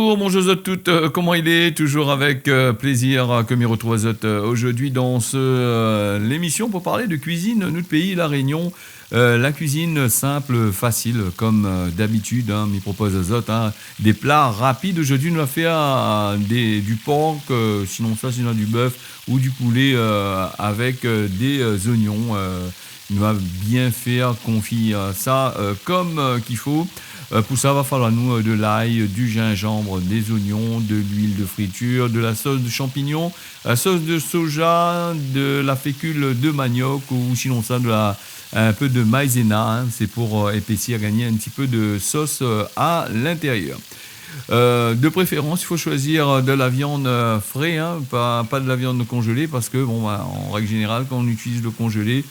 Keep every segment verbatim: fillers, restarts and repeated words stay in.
Bonjour, bonjour azot tout, euh, koman i lé ? Toujours avec, euh, plaisir, euh, ke mi retrouv azot, euh, aujourd'hui dans ce, euh, l'émission pour parler de cuisine, nout péi, La Réunion. Euh, la cuisine simple, facile, comme, euh, d'habitude, hein, mi propoz azot, hein, des plats rapides. Aujourd'hui, nou va fé, euh, des, du porc, euh, sinon sa, sinon du bœuf ou du poulet, euh, avec, euh, des, euh, oignons, euh, nou va bien fé konfi, euh, sa, euh, comme, euh, qu'il faut. Euh, pou sa, va faloir anou, euh, de l'ail, du gingembre, des oignons, de l'huile de friture, de la sauce de champignons, la sauce de soja, de la fécule de manioc ou sinon sa, de la, un peu de maïzena, hein. C'est pour, euh, épaissir, gagner un petit peu de sauce, euh, à l'intérieur. Euh, de préférence, il faut choisir de la viande, euh, frais, hein, pas, pas de la viande congelée parce que, bon, bah, en règle générale, quand on utilise le congelé,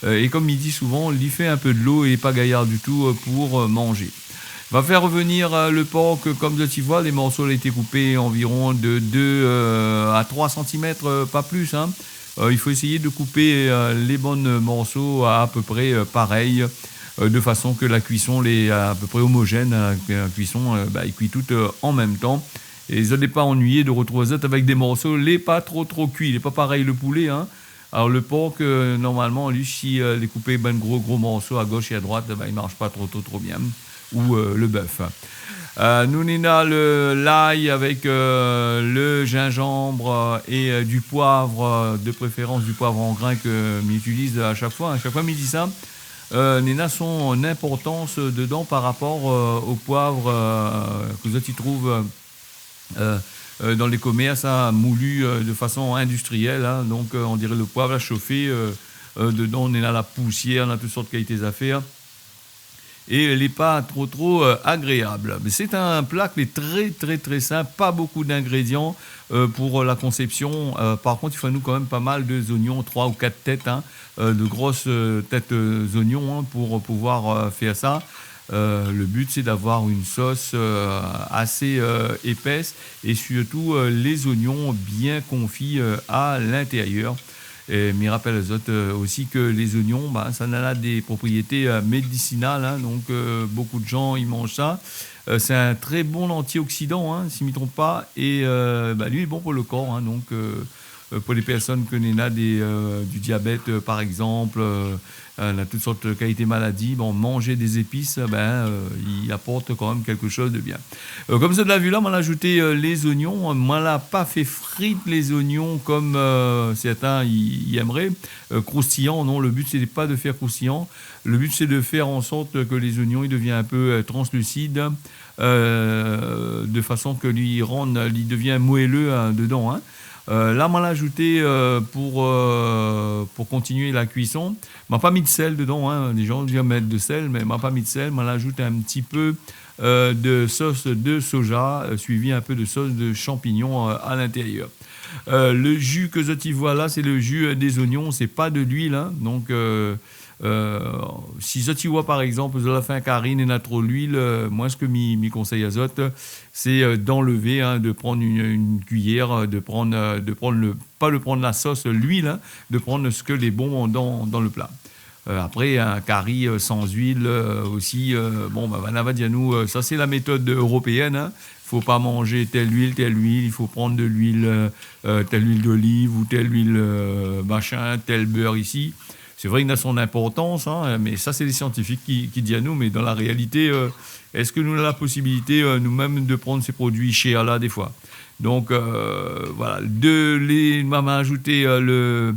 euh, et comme il dit souvent, li fé un peu de l'eau et pas gaillard du tout, euh, pour, euh, manger. Va fé revenir, euh, le porc, euh, comme zot i voi, les morceaux ont été coupés environ de deux, euh, à trois centimètres, euh, pas plus, hein. Euh, il faut essayer de couper, euh, les bons morceaux à, à peu près, euh, pareil, euh, de façon que la cuisson lé à peu près homogène, hein, que la cuisson, euh, bah, i kui tout, euh, en même temps. É zot lé pa ennuyé de retrouv azot avec des morceaux lé pa trop, trop cuits. Lé pa pareil le poulet, hein. Alors, le porc, euh, normalement, li, si, euh, lé koupé ben gros, gros morceaux à gauche et à droite, ben, i marsh pa trop, trop, trop bien. Ou, euh, le bœuf. Euh, nou néna le, l'ail avec, euh, le gingembre, euh, et, euh, du poivre, euh, de préférence du poivre en grain ke mi utiliz à chaque fois, hein. Chaque fois mi di sa, euh, néna son importance dedans par rapport, euh, au poivre, euh, ke zot i trouv, euh, euh, euh, dans les commerces, hein, moulu, euh, de façon industrielle, hein. Donc, euh, on dirait le poivre à chauffer, euh, euh, dedans, néna la poussière, néna tout sort de qualité zafèr. Et lé pa trop, trop, euh, agréable. Mais c'est un plat qui est très, très, très simple, pas beaucoup d'ingrédients, euh, pour la conception. Euh, par contre, il faut anou quand même pas mal de oignons, trois ou quatre têtes, hein, euh, de grosses, euh, têtes, euh, oignons, hein, pour pouvoir, euh, faire ça. Euh, le but, c'est d'avoir une sauce, euh, assez, euh, épaisse et surtout, euh, les oignons bien confits, euh, à l'intérieur. É mi rapèl azot, euh, aussi que les oignons, bah, sa néna des propriétés, euh, médicinales, hein, donc, euh, beaucoup de gens i manz sa. Euh, c'est un très bon antioxydant, hein, si mi tronp pa, é, euh, bah, li lé bon pou le kor, hein, donc, euh, euh, pou les personnes ke néna des, euh, du diabète, euh, par exemple, euh, euh, néna tout sort de qualité maladie, bon, manger des épices, ben, euh, i aport quand même quelque chose de bien. Euh, comme zot la vu la, moin la azout, euh, les oignons. Moin la pa fé frir les oignons comme, euh, certains i, i èmré, euh, croustillant. Non, le but, c'est pas de faire croustillant. Le but, c'est de faire en sorte que les oignons, ils deviennent un peu, euh, translucides, euh, de façon que li rann, li devien moelleux, hein, dedans, hein. Euh, la, moin la azout, euh, pour, euh, pour continuer la cuisson. Ma pa mi de sèl dedans, hein. Les gens i di mèt de sèl, mé ma pa mi de sèl. Moin la azout un petit peu, euh, de sauce de soja, euh, suivi un peu de sauce de champignons, euh, à l'intérieur. Euh, le jus ke zot i voi la, c'est le jus, euh, des oignons, c'est pas de l'huile, hein. Donc, euh, euh, si zot i voi, par exemple, zot la fé un kari, néna trop l'huile, euh, moin, sak mi, mi konsèy azot, c'est, euh, d'enlever, hein, de prendre une, une cuillère, euh, de prendre, euh, de prendre le, pas de prendre la sauce, l'huile, hein, de prendre ce que les bons ont dans, dans le plat. Euh, après, un kari, euh, sans huile, euh, aussi, euh, bon, ben, voilà, va dir anou, euh, sa, c'est la méthode européenne, hein. Faut pas manger telle huile, telle huile, il faut prendre de l'huile, euh, euh, telle huile d'olive ou telle huile, euh, machin, tel beurre ici. C'est vrai qu'il a son importance, hein, mais ça, c'est les scientifiques qui, qui disent à nous, mais dans la réalité, euh, est-ce que nous avons la possibilité, euh, nous-mêmes, de prendre ces produits chers là, des fois ? Donc, euh, voilà, de les, ma, ma azout, euh, le,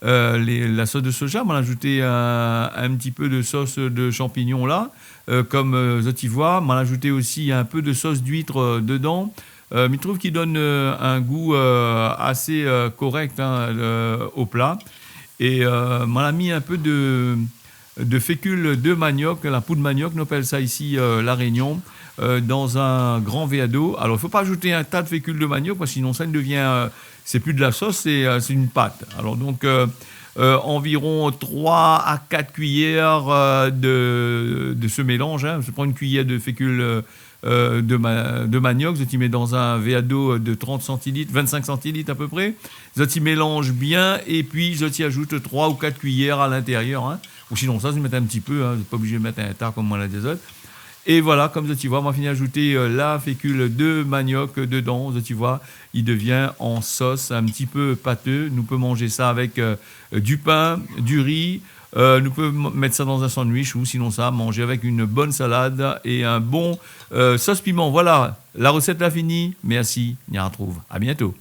euh, les, la sauce de soja, ma azout un, un petit peu de sauce de champignons là, euh, comme, euh, zot i voi, ma azout aussi un peu de sauce d'huître, euh, dedans. Euh, mi trouv qu'il donne, euh, un goût, euh, assez, euh, correct, hein, euh, au plat. Et, euh, ma la mi un peu de, de fécule de manioc, la poudre manioc, nou apèl sa ici, euh, La Réunion, euh, dans un grand verre d'eau. Alors, il faut pas ajouter un tas de fécule de manioc, parce que sinon ça devient, euh, c'est plus de la sauce, c'est, euh, c'est une pâte. Alors donc, euh, euh, environ trois à quatre cuillères, euh, de, de ce mélange, hein. Je prends une cuillère de fécule, euh, euh, de ma-, de manioc, zot i mèt dans un verre d'eau de trente centilitres, vingt-cinq centilitres à peu près. Zot i mélanz bien, et puis zot i azout trois ou quatre cuillères à l'intérieur, hein. Ou sinon sa, zot i mèt un petit peu, hein, zot lé pa oblizé mèt un tas comme moin la di azot. É voilà, konm zot i voi, moin la fini azout, euh, la fékul de maniok dedan. Zot i voi, i devien an sos in ti pé paté. Nou pé manz sa avèk, euh, du pin, du ri. Euh, nou pé m-, mèt sa dan in sandwich ou sinonsa, manz avèk in bone salad é in bon, euh, sos piman. Voilà, la rosèt la fini. Mèrsi, ni artrouv. A bientôt.